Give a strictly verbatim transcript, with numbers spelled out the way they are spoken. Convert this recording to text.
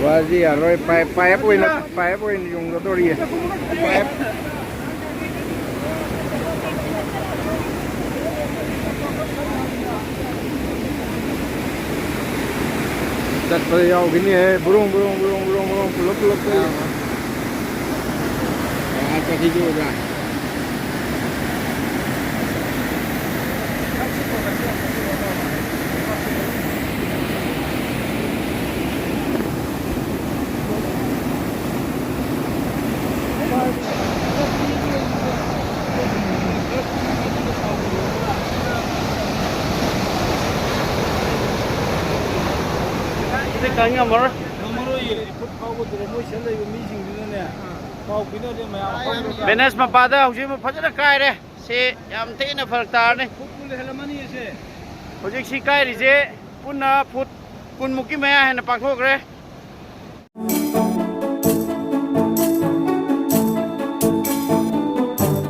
ꯋꯥꯁꯤ ꯌꯥꯔꯣꯏ, pipe, pipe ꯑꯣꯏꯅ, pipe ꯑꯣꯏꯅ ꯌꯨꯡꯒꯗꯧꯔꯤꯌꯦ꯫ ꯄꯥꯏꯞ꯫ ꯆꯠꯄꯗ ꯌꯥꯎꯈꯤꯅꯤꯍꯦ꯫ ꯕ꯭ꯔꯨꯡ, ꯕ꯭ꯔꯨꯡ, ꯕ꯭ꯔꯨꯡ, ꯕ꯭ꯔꯨꯡ, ꯕ꯭ꯔꯨꯡ, ꯄꯨꯂꯞ, ꯄꯨꯂꯞ ꯆꯠꯂꯤ꯫ ꯀꯃꯥꯏꯅ ꯆꯠꯈꯤꯒꯦ ꯑꯣꯖꯥ? ꯁꯤꯗꯤ ꯀꯥꯏ ꯉꯝꯃꯔꯣꯏ꯫ ꯉꯝꯃꯔꯣꯏꯌꯦ꯫ ꯐꯨꯠ ꯐꯥꯎꯒꯗ꯭ꯔꯦ ꯃꯣꯏ ꯁꯤꯗ ꯂꯩꯕ ꯃꯤꯁꯤꯡꯗꯨꯅꯅꯦ꯫ ꯄꯥꯎ ꯄꯤꯅꯗꯦ ꯃꯌꯥꯝ꯫ ꯕꯦꯅꯦꯁ ꯃꯄꯥꯗ ꯍꯧꯖꯤꯛ ꯑꯃꯨꯛ ꯐꯖꯅ ꯀꯥꯏꯔꯦ꯫ ꯁꯤ ꯌꯥꯝ ꯊꯤꯅ ꯐꯔꯛ ꯇꯥꯔꯅꯤ꯫ ꯐꯨꯠ ꯀꯨꯟ ꯍꯦꯜꯂꯝꯃꯅꯤ ꯑꯁꯦ꯫ ꯍꯧꯖꯤꯛ ꯁꯤ ꯀꯥꯏꯔꯤꯁꯦ ꯄꯨꯟꯅ ꯐꯨꯠ ꯀꯨꯟꯃꯨꯛꯀꯤ ꯃꯌꯥ ꯍꯦꯟꯅ ꯄꯥꯛꯊꯣꯛꯈ꯭ꯔꯦ꯫